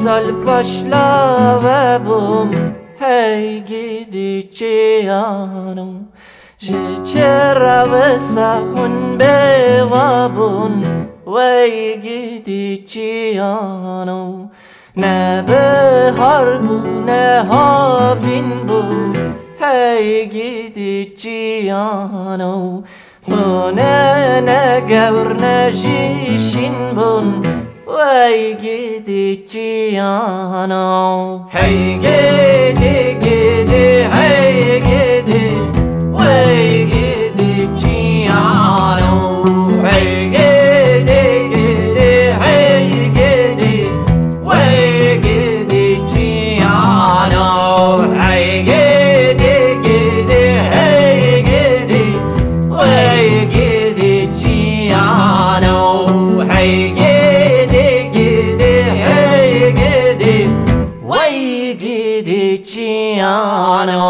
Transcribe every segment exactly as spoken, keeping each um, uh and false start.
Sal paşla ve bûm, hey gidî çiyano. Ji çi re wisa hûn bêva bûn, wey gidî çiyano. Ne bihar bû, ne havîn bû, hey gidî çiyano. Hûn ne gewr ne jî şîn bûn, wey gidî çiyano. Hey gidî gidî, hey gidî, wey gidî çiyano. Hey gidî gidî, hey gidî, wey gidî çiyano. Hey gidî gidî, hey gidî, wey gidî çiyano. Hey gidî gidî, hey gidî, wey gidî çiyano.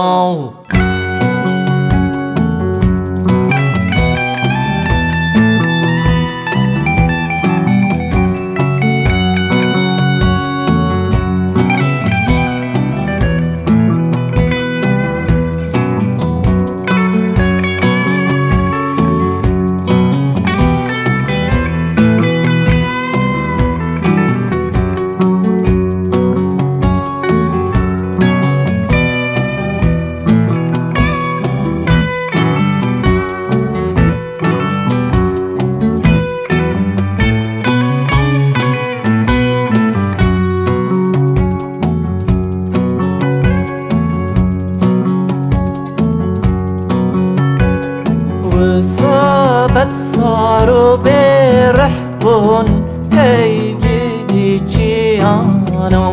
Wisa bet sar û bêrih bûn, hey gidî çiyano.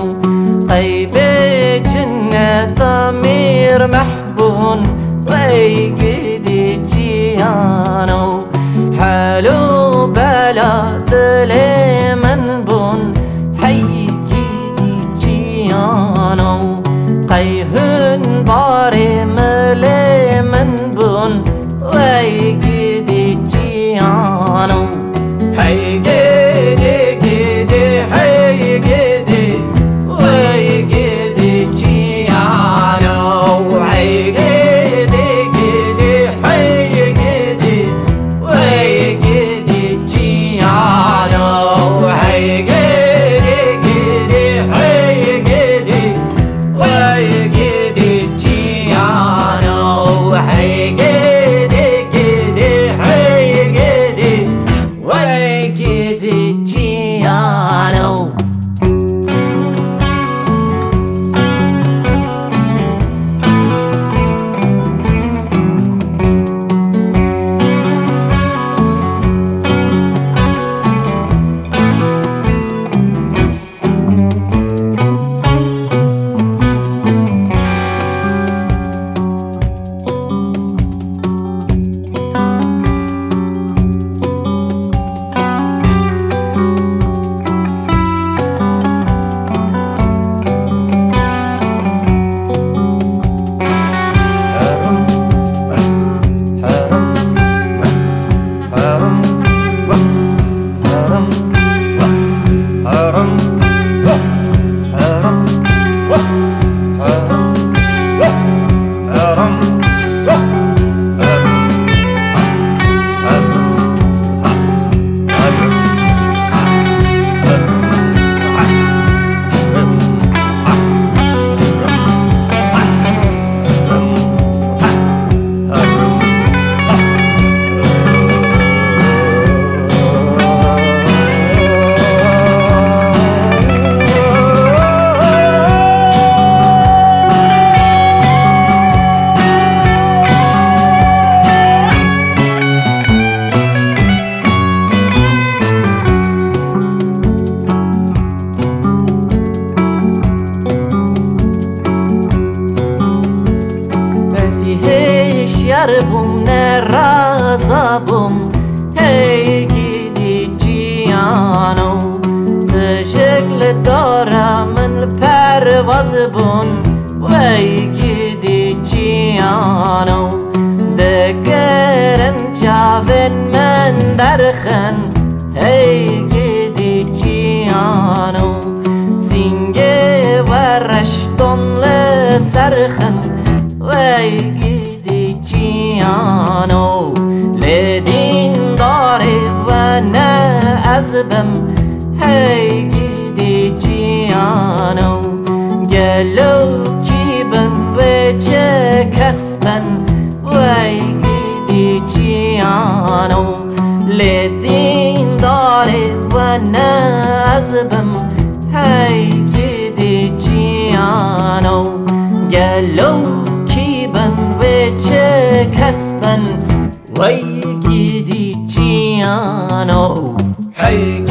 Qey bê cineta mîr meh bûn, wey gidî çiyano. Hel û bela dilê min bûn, hey gidî çiyano. Qey hûn barê milê min bûn, wey gidî çiyano. Hey gidî gidî, hey gidî, wey gidî çiyano. Hey gidî gidî, hey gidî, wey gidî çiyano. Hey gidî gidî, hey gidî, wey gidî çiyano. Hey gidî gidî, hey gidî, wey gidî çiyano. Ez hêşyar bûm, neraza bûm, hey gidî çiyano. Pişik li dora min li perwaz bûn, wey gidî çiyano. Dikirin çavên min derxin, hey gidî çiyano. Sîng Don li ser xin, wey gidî çiyano, lê dîndarê we ne ez bim, hey gidî çiyano. Gelo kî bin wê çi kes bin, wey gidî çiyano. Lê dîndarê we ne ez bim, hey gidî çiyano. Gelo kî bin wê çi kes bin, wey gidî çiyano. Hey